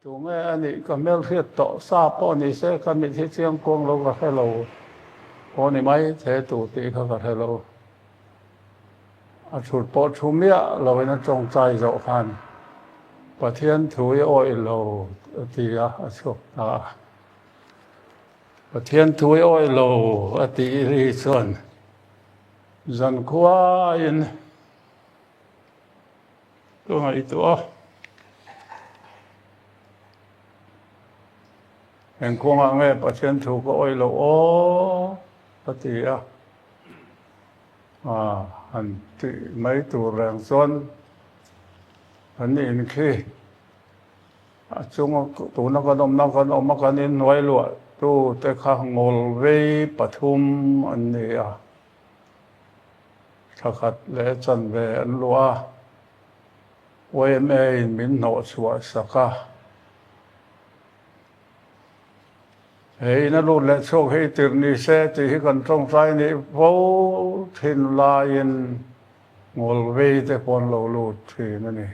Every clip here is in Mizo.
Tunge a nih ka hmelhriat tawh sa pawh ni se ka mit hi chiang kuang lo ka hre lo aw ni mai the tu tih kha ka hre lo. A thut pawh thu miah loin a tawngtai zawh khan Pathian thu i awih lo a ti a, a chhuak ta a. Pathian thu i awih lo a tih ri chuan zankhuain Ka ngaihtuah a, Eng kawngah nge Pathian thu ka awih loh aw? ka ti a, han tih mai tur reng chuan kan in khi a chunga tuna kan awmna kan awm a, kan inhnuai luah tu te kha ngawlvei pathum an ni a. Thla khat leh chanve an luah a, YMA in min hnawh chhuah sak a. He in a lut leh chhuak hi tirh ni se tih hi kan tawngtai nih fo thin laiin ngawlvei te pawh an lo lut thin a ni.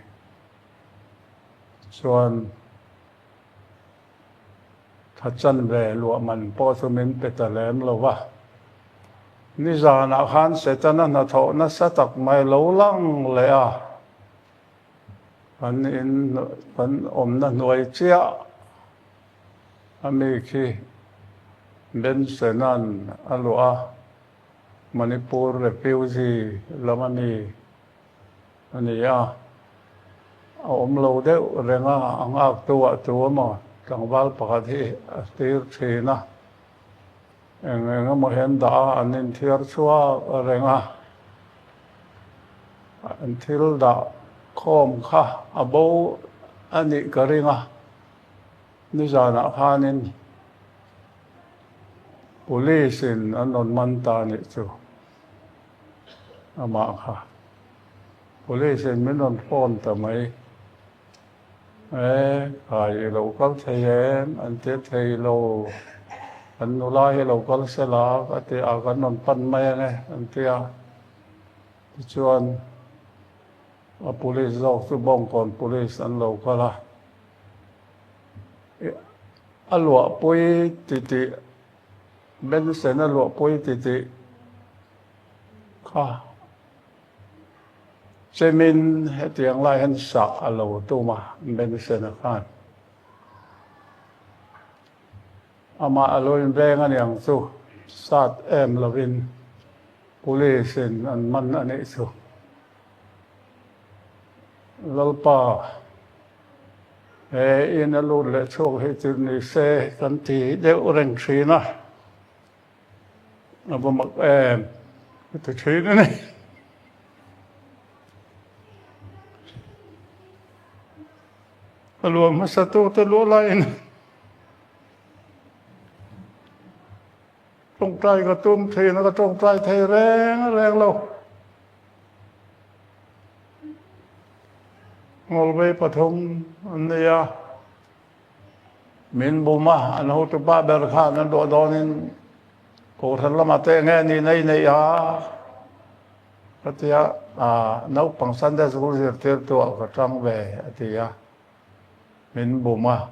Chuan Thla chanve luah man pawh chu min pe ta lem lo va. Nizanah khan Setana hnathawh nasa tak mai lo lang leh a, kan in kan awmna hnuai chiah a mi khi Bensena'n a luah a, Manipur refugee lam a mi a ni a, a awm lo deuh reng a, a nghak tu ah tu emaw tlangval pakhat hi a tir thin a, eng eng emaw hian dah a, an inthiar chhuak reng a, an thil dah khawm kha a bo a nih ka ring a, nizanah khanin police in an rawn man ta a nih chu. Amah kha Police in min rawn phone ta mai. E, khai i lo kal thei em? An ti thei lo. Kan nula hi lo kal se la ka ti a, kan rawn pan mai ang e an ti a. Tichuan a Police zawk chu Bawngkawn Police an lo kal a. A luahpui titih Benson a luahpui titih kha chemin hetiang lai hian sah a lo tum a, Benson a khan. Amah a lo inveng a niang chu sat em lovin police in an man a nih chu. Lalpa he in a lut leh chhuak hi chu ni se kan ti deuh reng thin a. A va mak em ka ti thin a ni. A luah hmasa tu te luah laiin tawngtai ka tum thin a, ka tawngtai thei reng reng lo. Ngawlvei pathum an ni a. Min bum a, an hotupa ber khan an ruah dawnin Kohhran lamah te enge ni nei nei a ka ti a, naupang Sunday School zirtirtu ah ka tang ve a ti a, min bum a,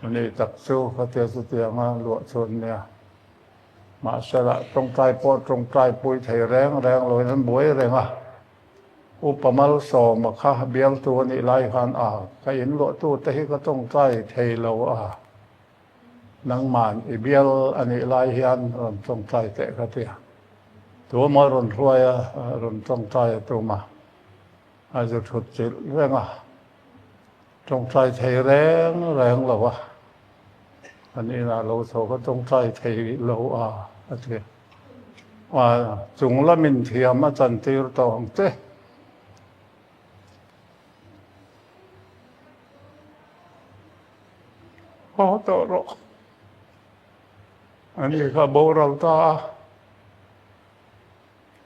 ni tak chu ka tia chutianga luah chu an nia. Mahsela tawngtai pawh tawngtai pui thei reng reng loin an buai reng a. Upa Malsawma kha bialtu a nih lai khan a ka inluahtu te hi ka tawngtai thei lo a, nangman i bial a nih lai hian rawn tawngtai teh ka ti a, tuemaw rawn hruai a rawn tawngtai a tum a, a zu thut chilh reng a, tawngtai thei reng reng lo a, kan inah lo chho ka tawngtai thei lo a a ti. A chung lamin thiam a chantir tawh ang che. Haw tawh rawh. Ani kha boral ta a.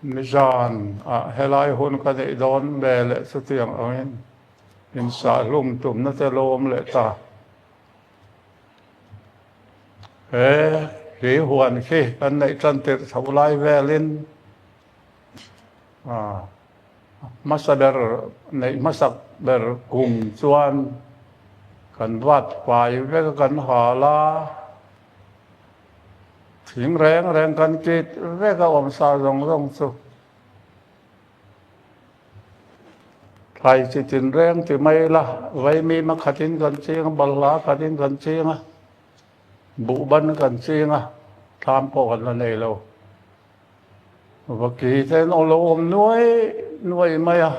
Nizan ah helai hun ka neih dawn ve leh chutiang angin insahlum tumna te lo awm leh ta. He hlui huan khi kan neih tan tirh chho lai velin hmasa ber neih hmasak ber kum chuan Kan vat fai vek a kan hal a, thing reng reng kan kit vek a awmsa zawng zawng chu. Thlai chi tin reng ti mai ila, vaimim a khatin kan ching a, balhla a khatin kan ching a, buhban kan ching a, thlam pawh kan la nei lo. Vaki te an lo awm nuai nuai mai a.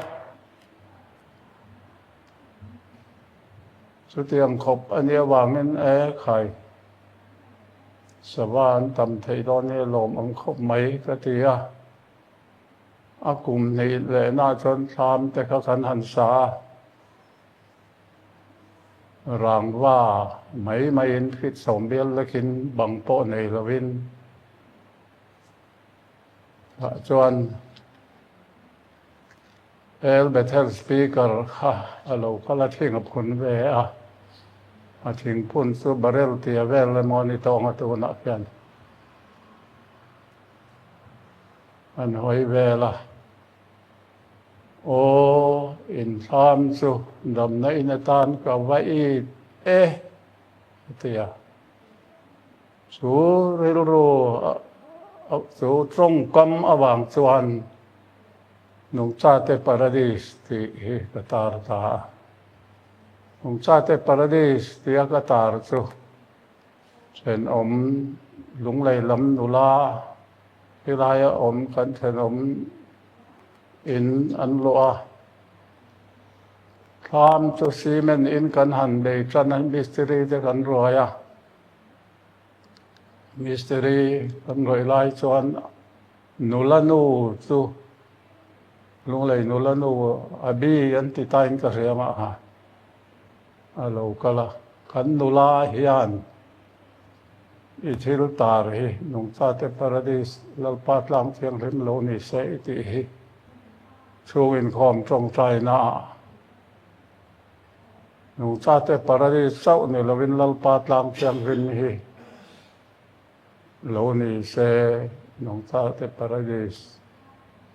Chutiang khawp a nih avangin e khai sava an tam theih dawn hi a lawmawm khawp mai ka ti a. A kum hnih lehna chuan thlam te kha kan han sa a, rangva mai maiin feet 10 lekin bang pawh nei lovin tah chuan El Bethel speaker kha a lo kal a thing a phun ve a, a thingphun chu barrel tia vel emaw a ni tawh ang a tunah khian. An hawi vel a, Aw, inthlam chu damna in atan ka va it e, a ti a. Chu rilru chu tawngkam avang chuan Nungchate Paradis tih hi ka tar ta a. Nungchate Paradis tia ka tar chu Thenawm Lunglei lam nula helaia awm kan thenawm in an luah a, thlam chu cement in kan han bei tan a, mistiri te kan ruai a, mistiri kan ruaih lai chuan nula nu chu Lunglei nula nu a bi an ti tain ka hria mah ha. A lo kal a, kan nula hian i thil tar hi nungchate paradis Lalpa tlang thianghlim lo ni se i tih hi chhung inkhawm tawngtaina ah nungchate paradis chauh ni lovin Lalpa tlang thianghlim hi Lo ni se, nungchate paradis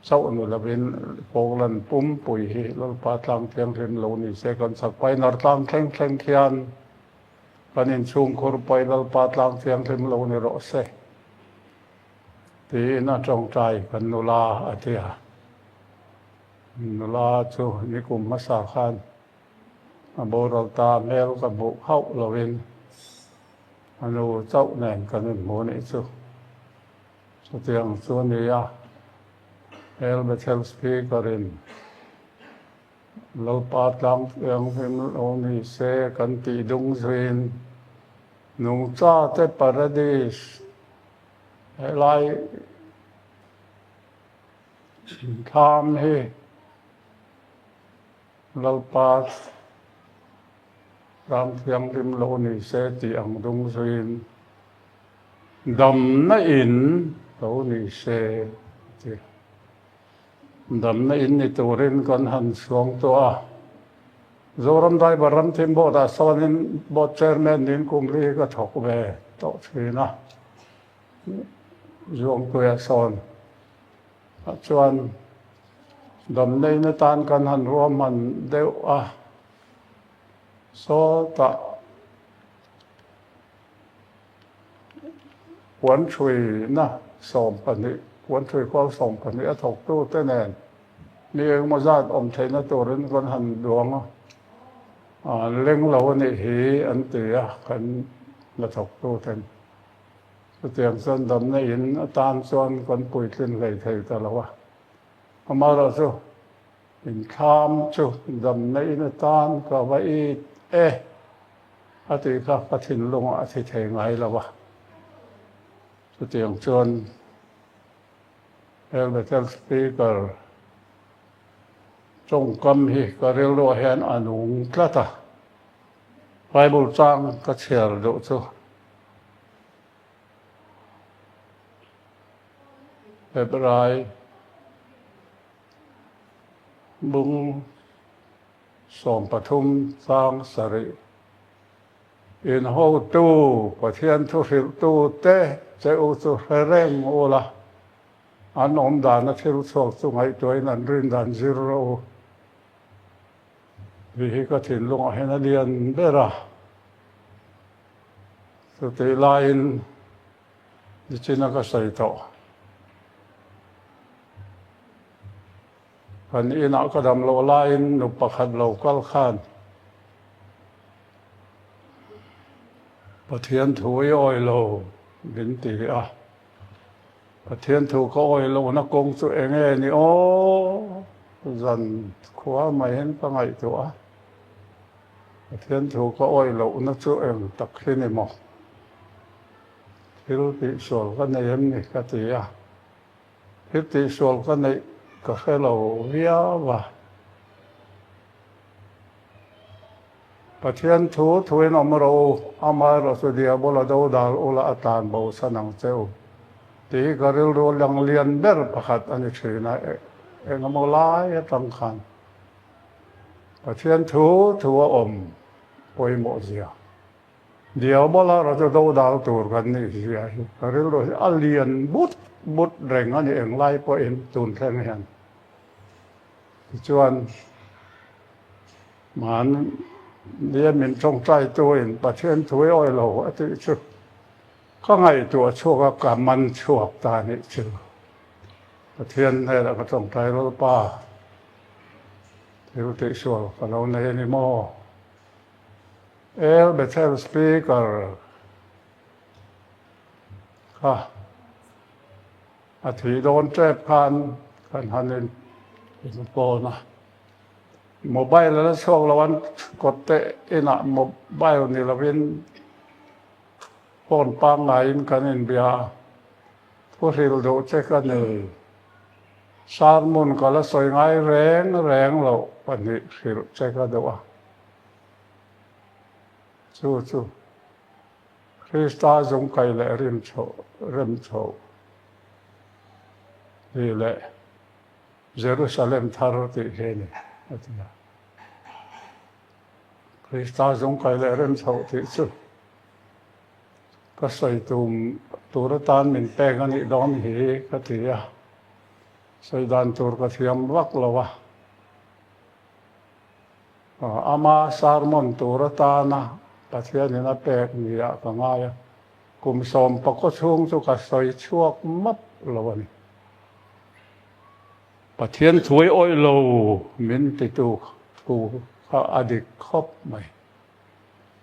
chauh ni lovin Poland pumpui hi Lalpa tlang thianghlim lo ni se, kan chak Painar tlang thleng thleng khian kan inchhungkhur pawi Lalpa tlang thianghlim lo ni rawh se tiin a tawngtai kan nula a ti a. Nula chu nikum hmasa khan a boral ta hmel ka hmuh hauh lovin A nu chauh nen kan inhmu nih chu chutiang chu a ni a, Hel Bethel Speaker-in Lalpa tlang thianghlim lo ni se kan tih dung zuiin nungchate paradis helai thlam hi Lalpa Ram thianghlim lo ni se tih ang dung zuiin damna in lo ni se a ti. Damna in ni turin kan han suang tawh a. Zoram Driver Ramthim Board ah sawnin Board Chairman niin kum li hi ka thawk ve tawh thin a. Zuangtuia sawn ah chuan damna in atan kan han ruahman deuh a. Sawtah puanṭhuina 12, puanṭhui kual 12 a thawktute nen mi engemaw zat awm theihna turin kan han duang a, an leng lo a nih hi an ti a, kan la thawktuten. Chutiang chuan damna in atan chuan kan puitlin hlei thei ta lo a, amaherawhchu Inthlam chu damna in atan ka va it e a tih kha ka thinlungah a thi thei ngai lo a. Chutiang chuan El Bethel Speaker tawngkam hi ka rilruah hian a nung tlat a. Bible chang ka chhiar duh chu Hebrai Bung 13 chang sarih In hotu Pathian thu hrilhtu te che u chu hre reng u la, an awm dana thil chhuak chu ngaihtuahin an rin dan zir rawh u. Tih hi ka thinlungah hian a lian ber a. Chutih laiin nichina ka sawi tawh. Kan inah ka dam loh laiin nu pakhat lo kal khan Pathian thu i awi lo min ti a. Pathian thu ka awi lohna kawng chu eng nge ni aw? Zan khua maiin ka ngaihtuah a. Pathian thu ka awi lohna chu eng tak hi ni maw? Thil tihsual ka nei em ni ka ti a. Thil tihsual ka neih ka hre lo viau a. Pathian thu thuin awm rawh u, amaherawh chu diabola dodal ula a tlan bo san ang che u tih hi ka rilru lang lian ber pakhat a ni thin a, engemaw lai atang khan Pathian thu thu a awm pawimawh zia. Diabola erawh chu dodal tur kan nih zia hi ka rilru hi a lian but but reng a ni englai pawhin tun thleng hian. Tichuan, mahnia min tawngtaituin Pathian thu i awih lo a tih chu ka ngaihtuah chhuak a, ka man chhuak ta nih chu. Pathian hnenah ka tawngtai Lalpa, thil tihsual ka lo nei a ni maw? El Bethel Speaker kha. A thih dawn tep khan kan han in inpawn a, mobile a la chhuak lo an kawt te inah mobile ni lovin phone pangngaiin kan inbia a, thu hrilh duh che ka nei, sermon ka la sawi ngai reng reng loh pahnih hrilh che ka duh a, chu chu. Krista zungkai leh rim chhoh rem chhoh tih leh Jerusalem thar tih hi a ni a ti a. Krista zungkai leh rem chhoh tih chu ka sawi tum tur atan min pek a nih dawn hi ka ti a, sawi dan tur ka thiam vak lo a. Ama sermon tur atana Pathianin a pek niah ka ngai a, kum sawmpakaw chhung chu ka sawi chhuak map lo a ni. Pathian thuai awih lo min titu thu kha a dik khawp mai.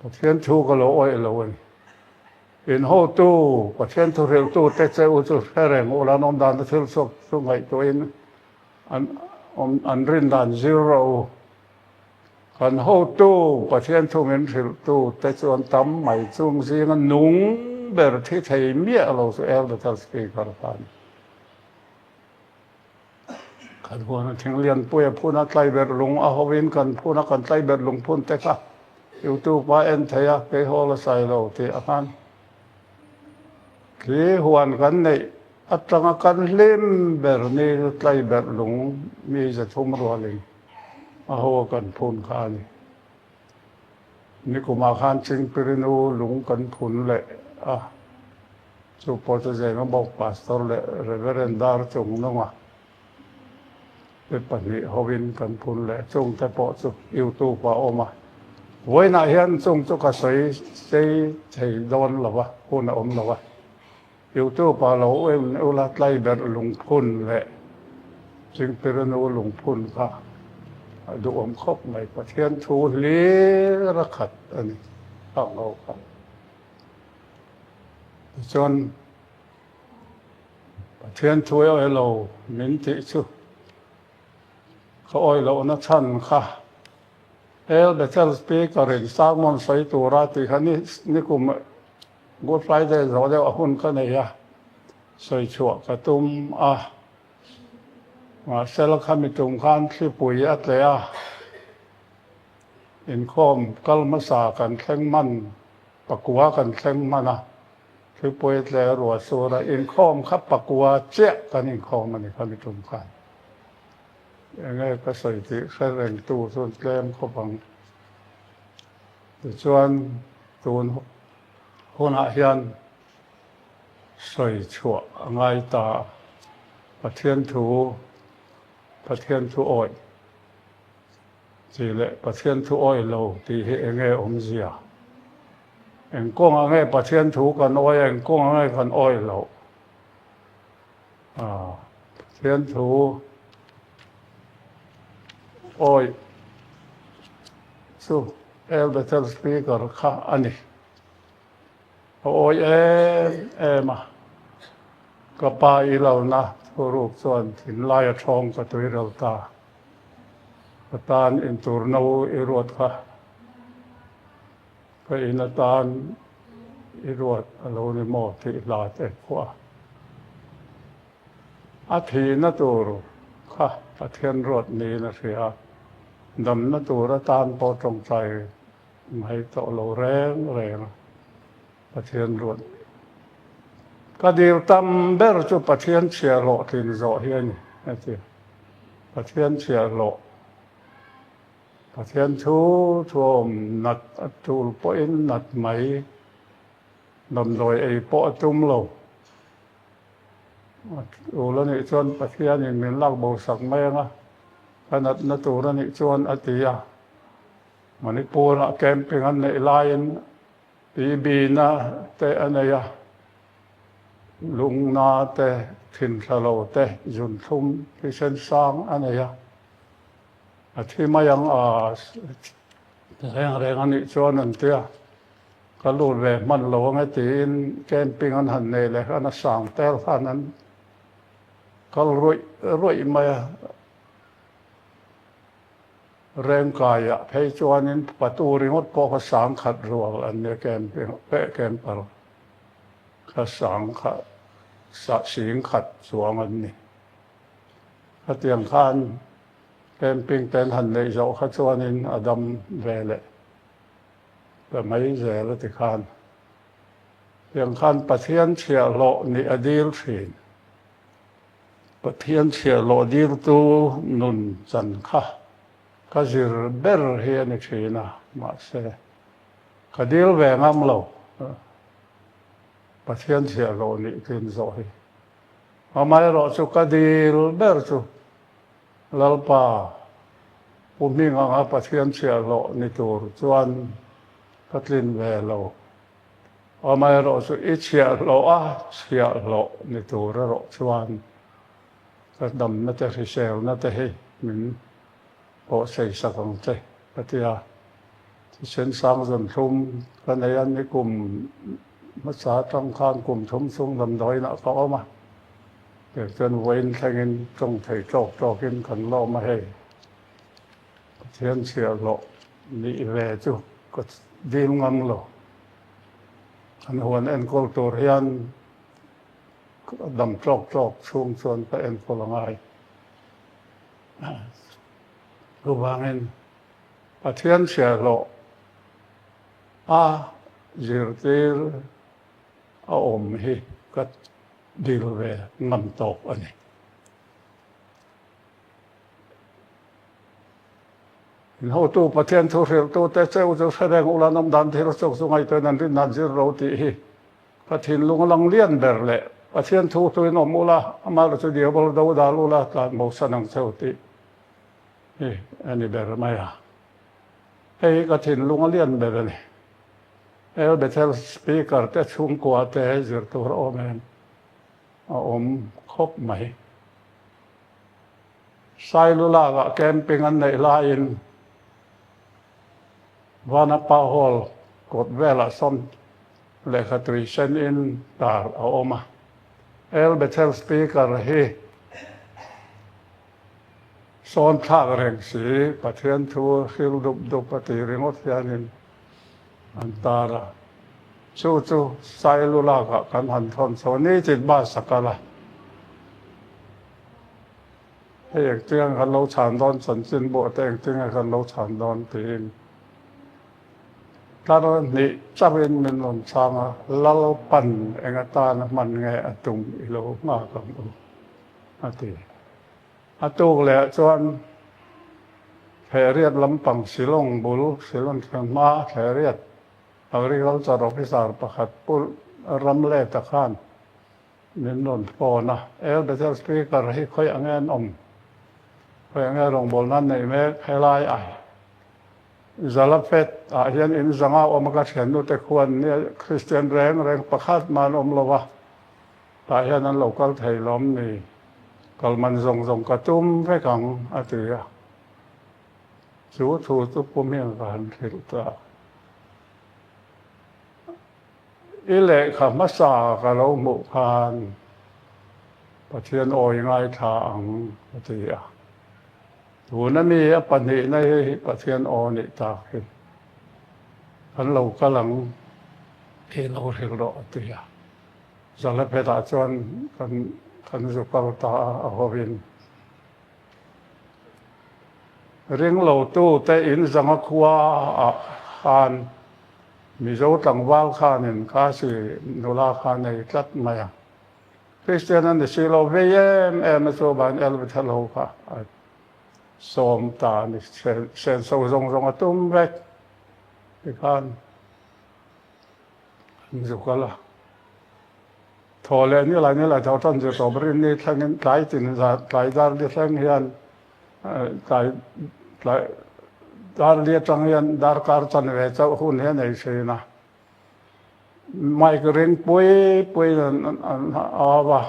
Pathian thu ka lo awih lo a ni. In hotu, Pathian thu hrilhtu te che u chu hre reng ula an awm dan te thil chhuak chu ngaihtuahin An awm an rin dan zir rawh u. Kan hotu Pathian thu min hrilhtu te chuan tam mai chung zinga nung ber thi thei miah lo chu Elder Speaker kha a ni. Kan huana Thinglianpuia a phun a tlaiberh lung a hovin kan phun a kan tlaiberh lung phun te kha YouTube a en thei a kei haw la sai lo tih a khan khi huan kan neih Atanga kan hlim ber ni chu tlai berh lung mi zathum rualin a haw kan phun kha a ni. Nikumah khan Chingpirinu lung kan phun leh a, chu pawh chu Zemabawk Pastor leh Reverend Dar Chungnunga te pahnih hovin kan phun leh chungte pawh chu YouTube ah a awm a. Vawiinah hian chung chu ka sawi sei thei dawn lo va, hun a awm lo va. Youtube ah lo en ula tlaiberh lungphun leh Chingpirinu lungphun kha a duhawm khawp mai. Pathian thu hlir a khat a ni khang ho kha. Tichuan Pathian thu e lo min tih chu ka awih lohna chhan kha El Bethel Speaker in sermon sawi tura tih kha nikum Good Friday zawh deuh a hun ka nei a, sawi chhuah ka tum a. Mahsela khami tum khan thlipui a tleh a, inkhawm kal hmasa kan thleng hman, pakua kan thleng hman a, thlipui a tleh a ruah sur a, inkhawm kha pakua chiah kan inkhawm a ni khami tum khan. Enge ka sawi tih hre rengtu chuan tlem khawp ang. Tichuan tun hunah hian sawi chhuah a ngai ta. Pathian thu, Pathian thu awih tih leh Pathian thu awih lo tih hi eng nge awmzia? Eng kawngah nge Pathian thu kan awi a, eng kawngah nge kan awi loh? Pathian thu awi chu El Bethel Speaker kha a ni. A awi em em a, ka pa i lalna thuruk chuan thinlai a thawng ka tuiral ta. Ka tan inturno i ruat kha. Ka in atan i ruat a lo ni maw tih hla te phuah a. A thihna tur kha Pathian ruat niin a hria a, damna tur atan pawh tawngtai mai tawh lo reng reng a, Pathian ruat. Ka dil tam ber chu Pathian chhiahhlawh tlin zawh hi a ni, a ti. Pathian chhiahhlawh. Pathian thu thuawm nat a tul pawhin nat mai, damdawi ei pawh a tum lo. A tul a nih chuan Pathianin min lak bo sak mai ang a, ka natna tur a nih chuan a ti a. Manipur-ah camping an neih laiin TB na te a nei a, lungna te, thinthla lo te, zunthlum thisen sang a nei a. A thi mai ang a, reng reng a nih chuan an tia, ka lut ve hman lo ang e tiin camping an han nei leh khan a sang tel khan an kal ruih ruih mai a. Rengkaiah phei chuanin patu ringawt pawh kha sang khat rual an nia camping camper kha sang khat sing khat chuang an ni. Khatiang khan camping te an han neih zawh kha chuanin a dam ve leh ta mai zel a ti khan. Tiang khan Pathian chhiahhlawh nih a dil thin. Pathian chhiahhlawh diltu nun chan kha ka zir ber hi a ni thin a, mahse ka dil ve ngam lo. Pathian chhiahhlawh nih tlin zawh hi. Amaherawh chu ka dil ber chu Lalpa Pu Hming anga Pathian chhiahhlawh ni tur chuan ka tlin ve lo. Amaherawh chu i chhiahhlawh a chhiahhlawh ni tur erawh chuan ka damna te hriselna te hi min pawhsei sak ang che ka ti a. Thisen sang zawn thlum ka nei a, nikum hmasa atang khan kum thum chung damdawiinah ka awm a, kei chuan vawiin thlengin tawng thei tawk tawkin kan lawm a hei. Pathian chhiahhlawh nih ve chu ka dil ngam lo. Kan huan enkawl tur hian ka dam tawk tawk chhung chuan ka enkawl a ngai. Chuvangin Pathian chhiahhlawh a zirtir a awm hi ka dil ve ngam tawk a ni. In hotu Pathian thu hrilhtute cheu chu hre reng ula nawm dan thil chuk chu ngaihtuahin an rin dan zir lo tih hi ka thinlung a lang lian ber leh Pathian thu hluin awm ula amaherawhchu chu diabol do dal ula tlan bosan ang cheu tih hi a ni ber mai a. Hei hi ka thinlung a lian ber a ni. El Bethel Speaker te chhungkua te zir tur a awm em? A awm khawp mai. Sailulakah camping an neih laiin Vanapa Hall kawt velah sawn lehkha tui sen in tar a awm a. El Bethel Speaker hi Sawn thlak reng si, Pathian thu hril dup dup a ti ringawt hianin an tar a. Chu chu Sailu lakah kan han thawn chho a, nitin bus a kal a. Hei engtinge kan lo chhan dawn chanchin buah te engtinge kan lo chhan dawn tiin tlar hnih chauhin min rawn chhang a, Lalpan eng atana hman nge a tum i lo nghak ang u a ti. A tuk leh chuan Thlehriat lampang Shillong bul, Shillong thleng hma Thlehriat Agriculture Officer pakhat Pu Ramleta khan min rawn phone a, El Bethel Speaker hi khawi ang nge an awm? Khawi ang nge rawngbawlna an neih mek helai ai? Zalafet ah hian in zanga awm a ka thiannu te khuan nia Kristian reng reng pakhat mah an awm lo a, tah hian an lo kal thei lawm ni, kal man zawng zawng ka tum vek ang a ti a. Chu thu chu pum hian ka han hrilh ta. I lehkha hmasa ka lo hmuh khan Pathian awi ngaithla ang a ti a. Tuna mi a pahnihna hi Pathian aw nih tak hi kan lo kal ang tih lo hrilh rawh a ti a. Zalaphetah chuan kan kan zu kal ta a, a hawin. Ringlotu te in zanga khua ah khan Mizo tlangval khanin Khasi nula kha nei tlat mai a. Kristian a ni si lo vei em em a chu van Elvitha lo kha a sawm ta a ni. Senso zawng zawng a tum vek tikhan an zu kal a. Thaw leh ni lai ni lai tho tan zir tawp rin ni thlengin tlai tin zan tlai dar li thleng hian tlai tlai dar li atang hian darkar chanve chauh hun hi a nei thin a. Mike ring pui pui an an au a,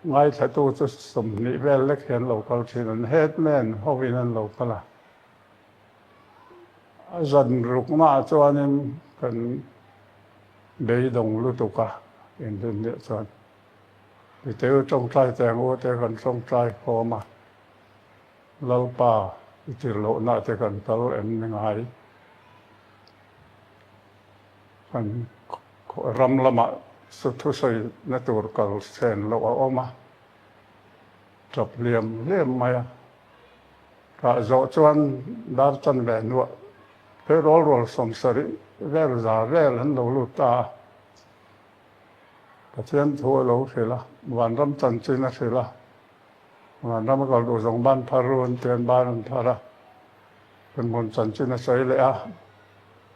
ngaithlatu chu 20 vel lek hian lo kal thin an headman hovin an lo kal a. A zan ruknaah chuanin kan beidawng lutuk a, inrinniah chuan Piteu tawngtai te ang u te kan tawngtai khawm a, Lalpa i tir lohna te kan kal em ni ngai? Kan ram lamah thusawi na tur kal chen loh a awm a, tap liam liam mai a. Kah zawh chuan dar chanve hnuah tleirawl rual 70 vel za vel an lo lut ta a. Pathian thu a lo hrilh a, vanram chanchin a hrilh a, vanram a kal duh zawng ban phar ru an ti an ban an phar a, hremhmun chanchin a sawi leh a,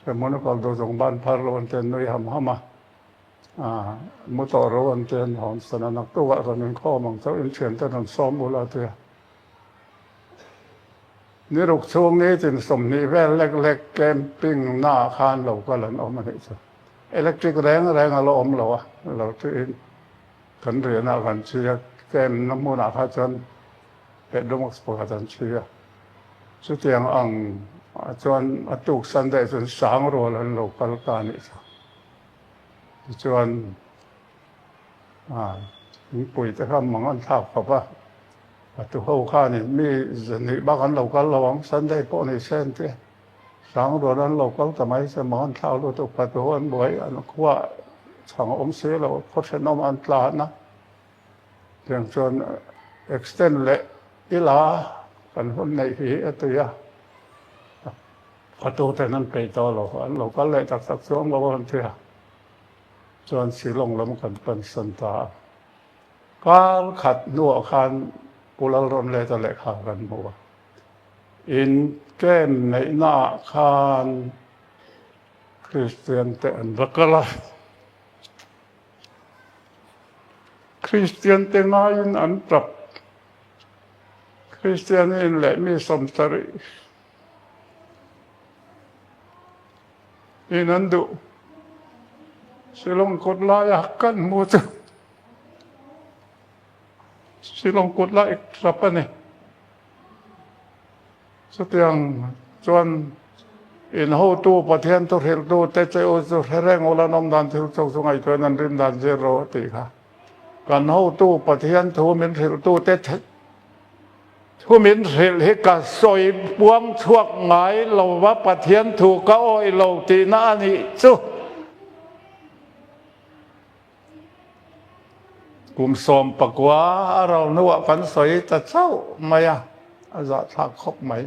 hremhmun a kal duh zawng ban phar ru an ti an nui ham ham a, mu tawh ru an ti an hawnsan a, naktukah rawn inkhawm ang chauh in thiante rawn sawm ula a ti a. Ni ruk chhung ni tin 20 vel lek lek camping naah khan lo kal an awm a nih chu. Electric reng reng a la awm lo a, lo tiin kan rianah kan chhi a, camp na hmunah kha chuan petrol pakhat an chhi a. Chutiang ang ah chuan a tuk Sunday chuan sang rual an lo kal ta a nih chu. Tichuan Thingpui te kha mang an thlak khawp a, a tu ho khanin mi zahnih bak an lo kal lo ang, Sunday pawh ni se an ti a, Sangrual an lo kal ta mai se mang an thlak lutuk a tu ho an buai an khua chhang awm si lo, khaw thenawm an tlan a, tiang chuan extend leh ila kan hun neih hi a tui a, a tu ten an peih tawh lo, an lo kal leh tak tak chuang lo an ti a. Chuan Shillong lam kan pansan ta a. Kar khat hnuah khan Pu Lalrawnleta lehkha kan hmu a. In camp neihnaah khan Kristian te an va kal a. Kristian te ngaiin an tap. Kristian in leh mi 70 In an duh. Shillong kut laia kan hmu chu Shillong kut lai tap a ni. Chutiang chuan in hotu Pathian thu hrilhtu te che u chu hre reng ula an awm dan thil chauh chu ngaihtuahin an rin dan zir rawh a tih kha. Kan hotu Pathian thu min hrilhtu te Thu min hrilh hi ka sawi puang chhuak ngai lo va, Pathian thu ka awih lo tihna a nih chu. Kum 19 a ro hnuah kan sawi ta chauh mai a, a zahthlak khawp mai.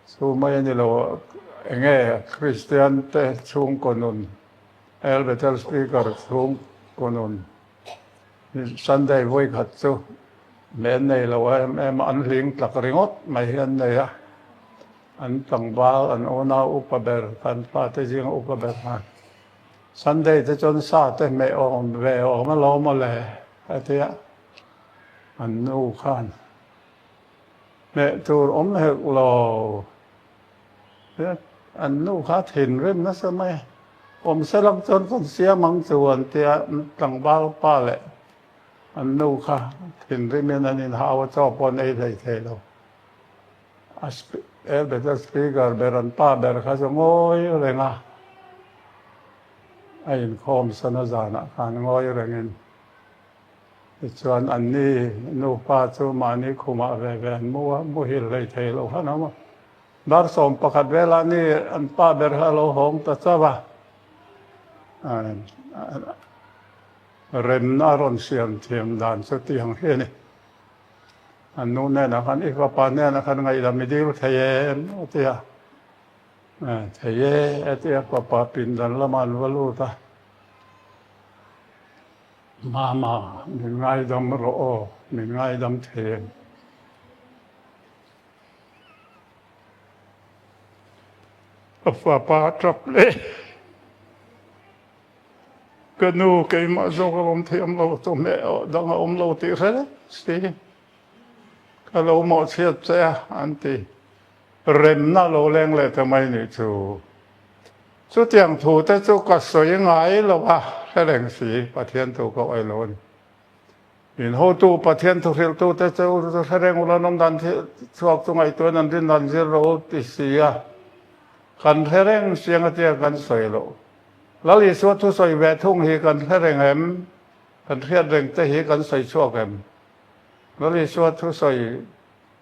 Chu mai a ni lo, enge Kristian te chhungkaw nun, El Bethel Speaker chhungkaw nun, Sunday vawikhat chu men nei lo em em a, an hling tlak ringawt mai hi an nei a, an tlangval an unau upa ber kan fate zinga upa ber khan Sunday te chuan sa te hmeh awm ve awm alawm maw le a ti a, an nu khan. Hmeh tur awm hek lo. An nu kha thinrim nasa mai a, awm se lam chuan kan siam ang chu an tia, tlangval pa leh an nu kha thinrimin an inhau a, chaw pawh an ei hlei thei lo. A Elbeta speaker ber an pa ber kha chu ngawi reng a, a inkhawm sana zanah khan ngawi rengin Tichuan anni nupa chu mahni khumah ve ve an mu a, muhil hlei thei lo khan a awm a. Dar 11 velah ni an pa ber kha a lo hawng ta chauh a, remna a rawn siam thiam dan chu tiang hi a ni. An nu hnenah khan, I fapa hnenah khan ngaihdam i dil thei em? a ti a. Thei e, a ti a, fapa pindan lamah an va lut a. Mama, min ngaidam rawh aw, min ngaidam thei em? Ka fapa a tap leh. Ka nu keimah zawk a awm thiam lo, chawhmeh dang a awm lo tih hre reng si. Ka lo mawhchhiat che a, an ti. Remna lo leng leh ta mai nih chu. Chutiang thu te chu ka sawi ngai lo a, hre reng si, Pathian thu ka awih lo a ni. In hotu Pathian thu hrilhtu te chu hre reng ula an awm dan chhuak chu ngaihtuahin an rin dan zir rawh u ti si a, kan hre reng siang atia kan sawi loh. Lal Isua thu sawi ve thung hi kan hre reng em? Kan hriat reng te hi kan sawi chhuak em? Lal Isua thu sawi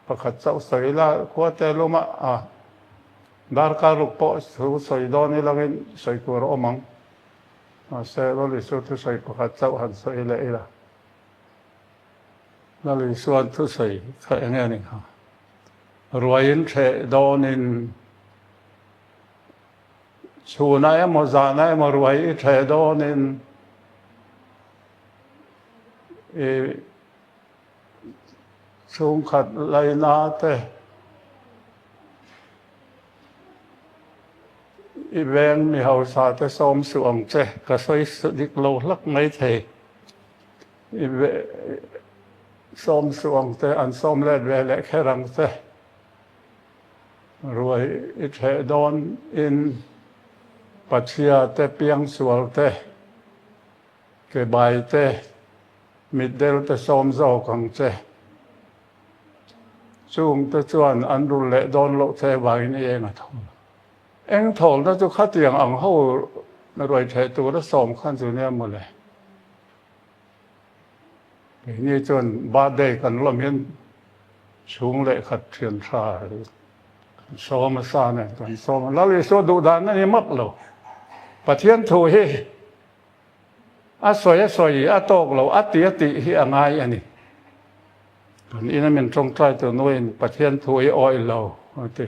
Pakhat chauh sawi la, khua te lum a, a darkar ruk pawh thu sawi dawn i langin sawi tur a awm ang. Mahse, Lal Isua thusawi pakhat chauh han sawi leh ila. Lal Isua'n thusawi kha eng nge ni kha? Ruaiin ṭheh dawnin chhunah emaw zanah emaw ruai i ṭheh dawnin i Chhungkhat laina te i veng mi hausa te sawm suh ang che, ka sawi dik lo hlak mai thei. I sawm suh ang che, an sawm let ve leh kher ang che. Ruai i ṭheh dawn in Pachhia te piangsual te ke bai te Mitdel te sawm zawk ang che. Chung te chuan an rul leh dawn loh che vangin i eng a thawl. Eng thawlna chu khatiang ang ho ruai theh tura sawm khan chu nia mawle. Keini chuan birthday kan lawm hian chhung leh khat thian tha kan sawm a sa nen kan sawm a. Lal Isua duh dan a ni map lo. Pathian thu hi A sawi a sawi a tawk lo, a ti a tih hi a ngai a ni. Kan ina min tawngtai tu nuin Pathian thu i awih lo a ti.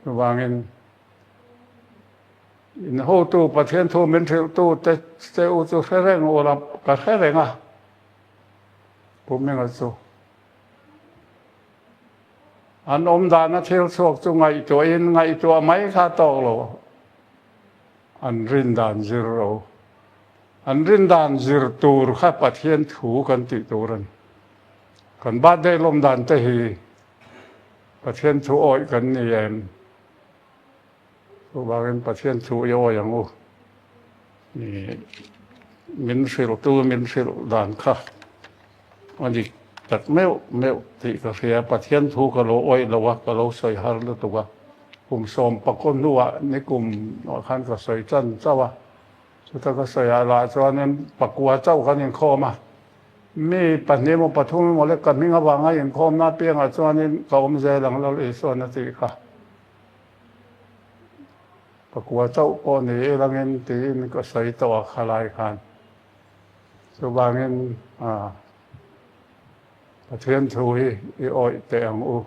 Chuvangin in hotu Pathian thu min hrilhtu te che u chu hre reng u la, ka hre reng a, Pu Minga chu. An awm dana thil chhuak chu ngaihtuahin ngaihtuah mai kha tawk lo. An rin dan zir ro. An rin dan zir tur kha Pathian thu kan tih tur a ni. Kan birthday lawm dan te hi Pathian thu awih kan ni em? Chuvangin Pathian thu i awih ang u. Min hrilhtu min hrilh dan kha a dik tak meuh meuh tih ka hria. Pathian thu ka lo awih lo a, ka lo sawi har lutuk a. Kum 14 hnuah nikum ah khan ka sawi tan chauh a, chuta ka sawi ah lah chuanin pakua chauh kan inkhawm a, mi pahnih emaw pathum emaw lek ka hming avanga inkhawmna apiangah chuanin ka awm zel ang Lal Isuan a tih kha. Pakua chauh pawh ni ilangin tiin ka sawi tawh a khalai khan. Chuvangin ah. Pathian thu hi i awih teh ang u,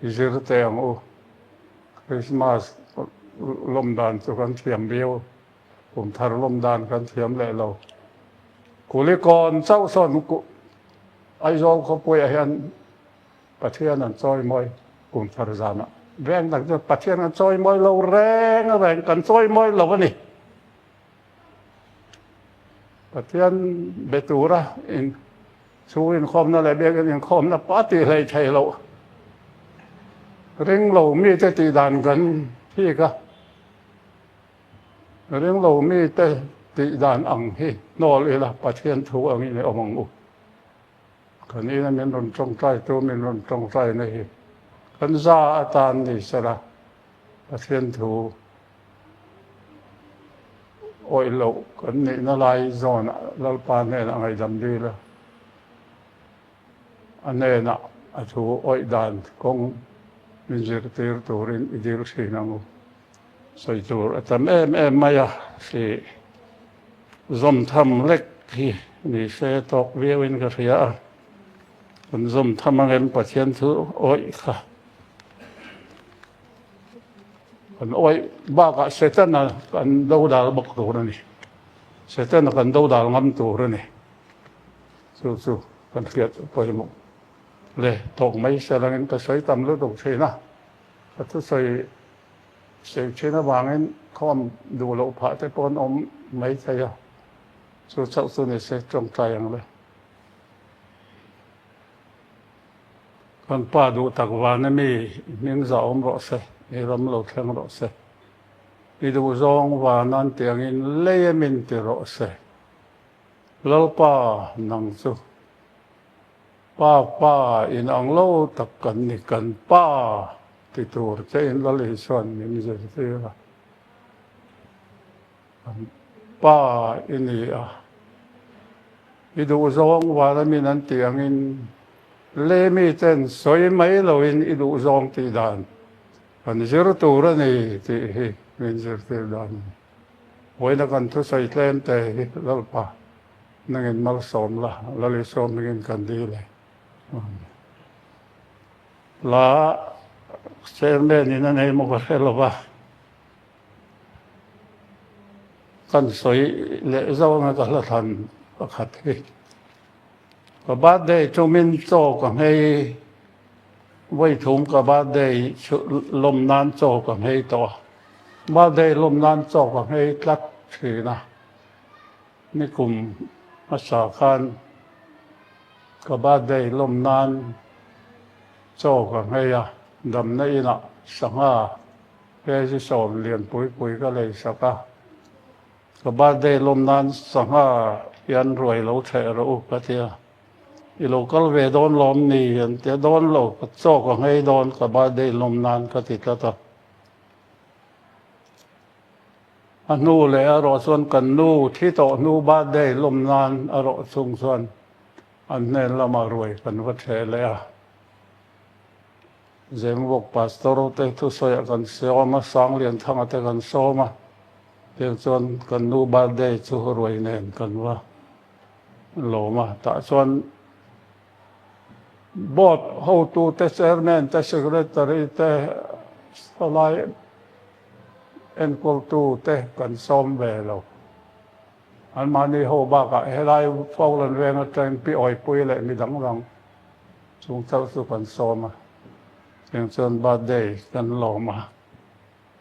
i zir teh ang u. Christmas lawm dan chu kan thiam viau, kum thar lawm dan kan thiam leh lo. Kulikawn chauh sawn Aizawl khawpuiah hian Pathian an chawimawi kum thar zanah. Veng dang chuan Pathian an chawimawi lo reng reng, kan chawimawi lo a ni. Pathian be tura in chhung inkhawmna leh biakinn inkhawmna pawh a tih hlei thei loh. Ring lo mite tih dan kan thik a, ring lo mite tih dan ang hi hnawl ila Pathian thu angin i awm ang u. Kan ina min rawn tawngtaitu min rawn tawngtaina hi kan za atan ni sela Pathian thu awih loh kan nihna lai zawnah Lalpa hnenah ngaihdam dil a. A hnenah a thu awih dan kawng min zirtir turin i dil thin ang u. Sawi tur a tam em em mai a, hri zawm tham lek hi ni se tawk viauin ka hria a. Kan zawm tham angem Pathian thu awih kha kan awih bakah Setana kan dodal bawk tur a ni. Setana kan dodal ngam tur a ni. Chu chu kan hriat pawimawh le tawk mai se langin ka sawi tam lutuk thin a, ka thusawi sawi thin avangin khawm duh loh phah te pawh an awm mai thei a, chu chauh chu ni se tawngtai ang le. Kan pa duh tak vana mi hming zah awm rawh se, i ram lo thleng rawh se, i duhzawng vanan tiangin lei a min ti rawh se. Lalpa, nang chu Pa Pa inang lo tak kan ni, kan Pa ti tur che in Lal Isuan min zirtir a, kan Pa i ni a, i duhzawng vana min an tih angin lei miten sawi mai loin i duhzawng tih dan kan zir tur a ni tih hi min zirtir dan a ni. Vawiina kan thusawi tlem te hi Lalpa nangin malsawm la, Lal Isua hmingin kan dil e. Amen. La chairman in a nei maw ka hre lova, kan sawi leh zawnga ka hla thlan pakhat hi. Ka birthday tumin chaw ka nghei, vawi thum ka birthday lawm nan chaw ka nghei tawh a, birthday lawm nan chaw ka nghei tlat thin a, nikum hmasa khan ka birthday lawm nan chaw ka nghei a, damna inah sangha kg sawm lianpui pui ka lei sak a. Ka birthday lawm nan sangha hian ruai lo theh rawh u ka ti a, i lo kal ve dawn lawm ni an ti a, dawn lo ka chaw ka nghei dawn ka birthday lawm nan ka ti tlat a. A hnu leh a rawh chuan kan nu thi tawh hnu birthday lawm nan a rawh chung chuan an hnen lamah ruai kan va theh leh a. Zemvawk Pastor te thusawiah kan sawm a, Sanglianthanga te kan sawm a, tiang chuan kan nu birthday chu ruai nen kan va lawm a, tah chuan board hotu te, chairman te, secretary te, sawlai enkawltu te kan sawm ve lo. Anmahni ho bakah helai Folan veng atangin Pi Awipui leh mi dang dang Chung chauh chu kan sawm a, tiang chuan birthday kan lawm a,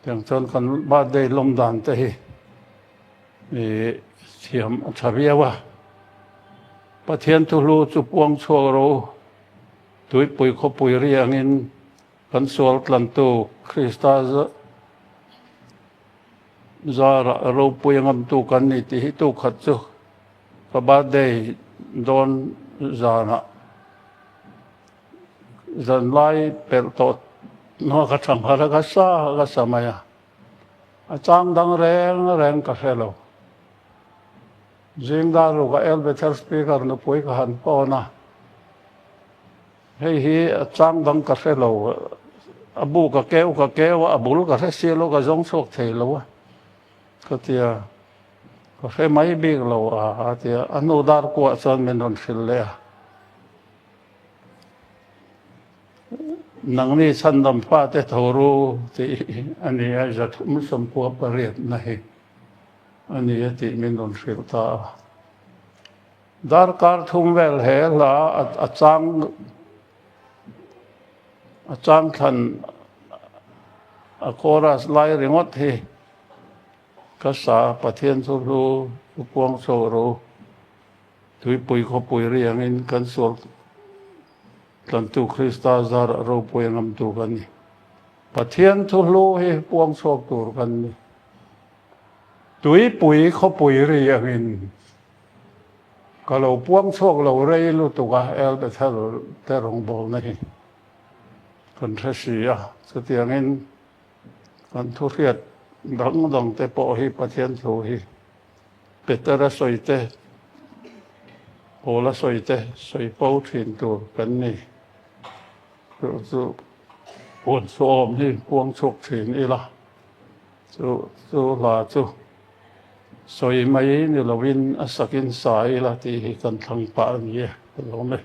tiang chuan kan birthday lawm dan te hi ih thiam a tha viau a. Pathian thu hlu chu puang chhuak ro tuipui khawpui ri angin kan sual tlantu Krista zarah ropui a ngamtu kan ni tih hi tukhat chu Ka birthday dawn zanah zanlai pelh tawh hnuah ka thang harh a, ka sa ka sa mai a, a chang dang reng reng ka hre lo. Zing dar rukah El Bethel speaker nupui ka han phone a, hei hi a chang dang ka hre lo, a bu ka keu ka keu a, a bul ka hre si lo, ka zawng chhuak thei lo a. Ka ti a, ka hre mai bik lo a a ti a, a hnu dar kuah chuan min rawn hrilh leh a. Nangni chhandam fate tho ru tih a ni a, 368 na hi a ni a tih min rawn hrilh ta a. Darkar thum vel he hla a chang A chang thlan a chorus lai ringawt hi ka sa Pathian chu hlu chu puang chho ro tuipui khawpui ri angin kan sual tlantu Krista zarah ropui a ngamtu ka ni. Pathian thu hlu hi puang chhuak tur kan ni. Tuipui khawpui ri angin ka lo puang chhuak lo rei lutuk a, El Bethel te rawngbawlna hi kan hre si a, chutiangin kan thu hriat dang dang te pawh hi Pathian thu hi Petera sawi te, Paula sawi te sawi fo thin tur kan ni. Chu chu huan chhuahawm hi puang chhuak thin ila, chu chu hla chu sawi mai ni lovin a sakin sa ila tih hi kan thlang pah a ni e, ka lawm e.